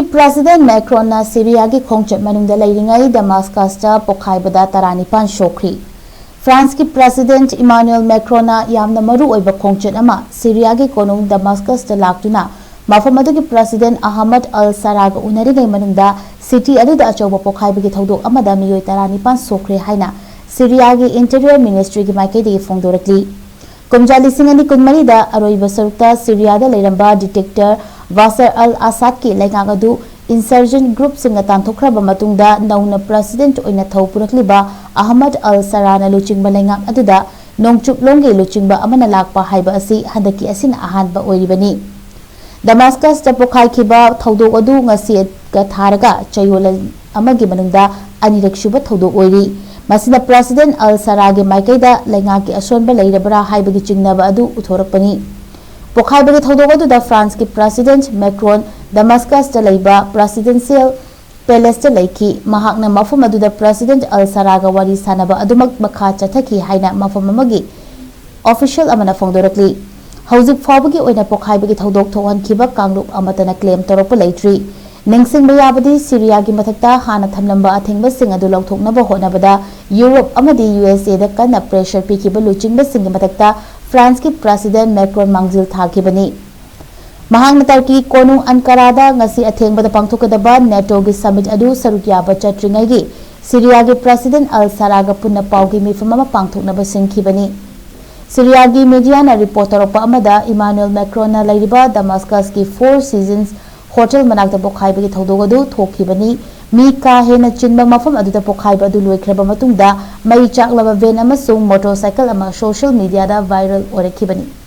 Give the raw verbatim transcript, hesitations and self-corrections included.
President ꯃꯦꯀ꯭ꯔꯣꯟꯅ ꯁꯤꯔꯤꯌꯥꯒꯤ ꯈꯣꯡꯆꯠ ꯃꯅꯨꯡꯗ ꯂꯩꯔꯤꯉꯩ ꯗꯃꯥꯁꯀꯁꯇ ꯄꯣꯈꯥꯏꯕꯗ ꯇꯔꯥꯅꯤꯄꯥꯟ ꯁꯣꯛꯈ꯭ꯔꯤ꯫ ꯐ꯭ꯔꯥꯟꯁꯀꯤ ꯄ꯭ꯔꯦꯁꯤꯗꯦꯟꯠ ꯏꯃꯥꯅꯨꯑꯦꯜ ꯃꯦꯀ꯭ꯔꯣꯟꯅ ꯌꯥꯝꯅ ꯃꯔꯨ ꯑꯣꯏꯕ ꯈꯣꯡꯆꯠ ꯑꯃ ꯁꯤꯔꯤꯌꯥꯒꯤ ꯀꯣꯅꯨꯡ ꯗꯃꯥꯁꯀꯁꯇ ꯂꯥꯛꯇꯨꯅ ꯃꯐꯝ ꯑꯗꯨꯒꯤ ꯄ꯭ꯔꯦꯁꯤꯗꯦꯟꯠ ꯑꯍꯃꯗ ꯑꯜ ꯁꯔꯥꯒ ꯎꯅꯔꯤꯉꯩ ꯃꯅꯨꯡꯗ ꯁꯤꯇꯤ ꯑꯗꯨꯗ ꯑꯆꯧꯕ ꯄꯣꯈꯥꯏꯕꯒꯤ ꯊꯧꯗꯣꯛ ꯑꯃꯗ ꯃꯤꯑꯣꯏ ꯇꯔꯥꯅꯤꯄꯥꯟ ꯁꯣꯛꯈ꯭ꯔꯦ ꯍꯥꯏꯅ ꯁꯤꯔꯤꯌꯥꯒꯤ ꯏꯟꯇꯤꯔꯤꯌꯔ ꯃꯤꯅꯤꯁꯇ꯭ꯔꯤꯒꯤ ꯃꯥꯏꯀꯩꯗꯒꯤ ꯐꯣꯡꯗꯣꯔꯛꯂꯤ꯫ ꯀꯨꯝꯖꯥ ꯂꯤꯁꯤꯡ ꯑꯅꯤ ꯀꯨꯟꯃꯔꯤꯗ ꯑꯔꯣꯏꯕ ꯁꯔꯨꯛꯇ ꯁꯤꯔꯤꯌꯥꯗ ꯂꯩꯔꯝꯕ ꯗꯤꯛꯇꯦꯇꯔ ꯕꯥꯁꯔ ꯑꯜ ꯑꯁꯥꯗꯀꯤ ꯂꯩꯉꯥꯛ ꯑꯗꯨ ꯏꯟꯁꯔꯖꯦꯟꯠ ꯒ꯭ꯔꯨꯞꯁꯤꯡꯅ ꯇꯥꯟꯊꯣꯛꯈ꯭ꯔꯕ ꯃꯇꯨꯡꯗ ꯅꯧꯅ ꯄ꯭ꯔꯦꯁꯤꯗꯦꯟꯠ ꯑꯣꯏꯅ ꯊꯧ ꯄꯨꯔꯛꯂꯤꯕ ꯑꯍꯃꯗ ꯑꯜ ꯁꯔꯥꯅ ꯂꯨꯆꯤꯡꯕ ꯂꯩꯉꯥꯛ ꯑꯗꯨꯗ ꯅꯣꯡꯆꯨꯞꯂꯣꯝꯒꯤ ꯂꯨꯆꯤꯡꯕ ꯑꯃꯅ ꯂꯥꯛꯄ ꯍꯥꯏꯕ ꯑꯁꯤ ꯍꯟꯗꯛꯀꯤ ꯑꯁꯤꯅ ꯑꯍꯥꯟꯕ ꯑꯣꯏꯔꯤꯕꯅꯤ꯫ ꯗꯃꯥꯁꯀꯁꯇ ꯄꯣꯈꯥꯏꯈꯤꯕ ꯊꯧꯗꯣꯛ ꯑꯗꯨ ꯉꯁꯤꯒ ꯊꯥꯔꯒ ꯆꯌꯣꯜ ꯑꯃꯒꯤ ꯃꯅꯨꯡꯗ ꯑꯅꯤꯔꯛ ꯁꯨꯕ ꯊꯧꯗꯣꯛ ꯑꯣꯏꯔꯤ꯫ ꯃꯁꯤꯅ ꯄ꯭ꯔꯦꯁꯤꯗꯦꯟꯠ ꯑꯜ ꯁꯔꯥꯒꯤ ꯃꯥꯏꯀꯩꯗ ꯂꯩꯉꯥꯛꯀꯤ ꯑꯁꯣꯟꯕ ꯂꯩꯔꯕ꯭ꯔꯥ ꯍꯥꯏꯕꯒꯤ ꯆꯤꯡꯅꯕ ꯑꯗꯨ ꯎꯠꯊꯣꯔꯛꯄꯅꯤ꯫ ꯄꯣꯈꯥꯏꯕꯒꯤ ꯊꯧꯗꯣꯛ ꯑꯗꯨꯗ ꯐ꯭ꯔꯥꯟꯁꯀꯤ ꯄ꯭ꯔꯦꯁꯤꯗꯦꯟꯠ ꯃꯦꯀ꯭ꯔꯣꯟ ꯗꯃꯥꯁꯀꯁꯇ ꯂꯩꯕ ꯄ꯭ꯔꯦꯁꯤꯗꯦꯟꯁꯤꯌꯦꯜ ꯄꯦꯂꯦꯁꯇ ꯂꯩꯈꯤ꯫ ꯃꯍꯥꯛꯅ ꯃꯐꯝ ꯑꯗꯨꯗ ꯄ꯭ꯔꯦꯁꯤꯗꯦꯟꯠ ꯑꯜ ꯁꯔꯥꯒ ꯋꯥꯔꯤ ꯁꯥꯅꯕ ꯑꯗꯨꯃꯛ ꯃꯈꯥ ꯆꯠꯊꯈꯤ ꯍꯥꯏꯅ ꯃꯐꯝ ꯑꯃꯒꯤ ꯑꯣꯐꯤꯁꯤꯌꯦꯜ ꯑꯃꯅ ꯐꯣꯡꯗꯣꯔꯛꯂꯤ꯫ ꯍꯧꯖꯤꯛ ꯐꯥꯎꯕꯒꯤ ꯑꯣꯏꯅ ꯄꯣꯈꯥꯏꯕꯒꯤ ꯊꯧꯗꯣꯛ ꯊꯣꯛꯍꯟꯈꯤꯕ ꯀꯥꯡꯂꯨꯞ ꯑꯃꯠꯇꯅ ꯀ꯭ꯂꯦꯝ ꯇꯧꯔꯛꯄ ꯂꯩꯇ꯭ꯔꯤ꯫ ꯅꯤꯡꯁꯤꯡꯕ ꯌꯥꯕꯗꯤ, ꯁꯤꯔꯤꯌꯥꯒꯤ ꯃꯊꯛꯇ ꯍꯥꯟꯅ ꯊꯝꯂꯝꯕ ꯑꯊꯤꯡꯕꯁꯤꯡ ꯑꯗꯨ ꯂꯧꯊꯣꯛꯅꯕ ꯍꯣꯠꯅꯕꯗ ꯌꯨꯔꯣꯞ ꯑꯃꯗꯤ ꯌꯨ ꯑꯦꯁ ꯑꯦꯗ ꯀꯟꯅ ꯄ꯭ꯔꯦꯁꯔ ꯄꯤꯈꯤꯕ ꯂꯨꯆꯤꯡꯕꯁꯤꯡꯒꯤ ꯃꯊꯛꯇ ꯐ꯭ꯔꯥꯟꯁꯀꯤ ꯄ꯭ꯔꯦꯁꯤꯗꯦꯟꯠ ꯃꯦꯀ꯭ꯔꯣꯟ ꯃꯥꯡꯖꯤꯜ ꯊꯥꯈꯤꯕꯅꯤ꯫ ꯃꯍꯥꯛꯅ ꯇꯔꯀꯤ ꯀꯣꯅꯨꯡ ꯑꯟꯀꯥꯔꯥꯗ ꯉꯁꯤ ꯑꯊꯦꯡꯕꯗ ꯄꯥꯡꯊꯣꯛꯀꯗꯕ ꯅꯦꯇꯣꯒꯤ ꯁꯃꯤꯠ ꯑꯗꯨ ꯁꯔꯨꯛ ꯌꯥꯕ ꯆꯠꯇ꯭ꯔꯤꯉꯩꯒꯤ ꯁꯤꯔꯤꯌꯥꯒꯤ ꯄ꯭ꯔꯦꯁꯤꯗꯦꯟꯠ ꯑꯜ ꯁꯔꯥꯒ ꯄꯨꯟꯅ ꯄꯥꯎꯒꯤ ꯃꯤꯐꯝ ꯑꯃ ꯄꯥꯡꯊꯣꯛꯅꯕ ꯁꯤꯟꯈꯤꯕꯅꯤ꯫ ꯁꯤꯔꯤꯌꯥꯒꯤ ꯃꯤꯗꯤꯌꯥꯅ ꯔꯤꯄꯣꯔꯠ ꯇꯧꯔꯛꯄ ꯑꯃꯗ, ꯏꯃꯥꯅꯨꯑꯦꯜ ꯃꯦꯀ꯭ꯔꯣꯟꯅ ꯂꯩꯔꯤꯕ ꯗꯃꯥꯁꯀꯁꯀꯤ ꯐꯣꯔ ꯁꯤꯖꯟꯁ ꯍꯣꯇꯦꯜ ꯃꯅꯥꯛꯇ ꯄꯣꯈꯥꯏꯕꯒꯤ ꯊꯧꯗꯣꯛ ꯑꯗꯨ ꯊꯣꯛꯈꯤꯕꯅꯤ꯫ ꯃꯤ ꯀꯥ ꯍꯦꯟꯅ ꯆꯤꯟꯕ ꯃꯐꯝ ꯑꯗꯨꯗ ꯄꯣꯈꯥꯏꯕ ꯑꯗꯨ ꯂꯣꯏꯈ꯭ꯔꯕ ꯃꯇꯨꯡꯗ, ꯃꯩ ꯆꯥꯛꯂꯕ ꯚꯦꯟ ꯑꯃꯁꯨꯡ ꯃꯣꯇꯣꯔꯁꯥꯏꯀꯜ ꯑꯃ ꯁꯣꯁꯤꯌꯦꯜ ꯃꯤꯗꯤꯌꯥꯗ ꯚꯥꯏꯔꯦꯜ ꯑꯣꯏꯔꯛꯈꯤꯕꯅꯤ꯫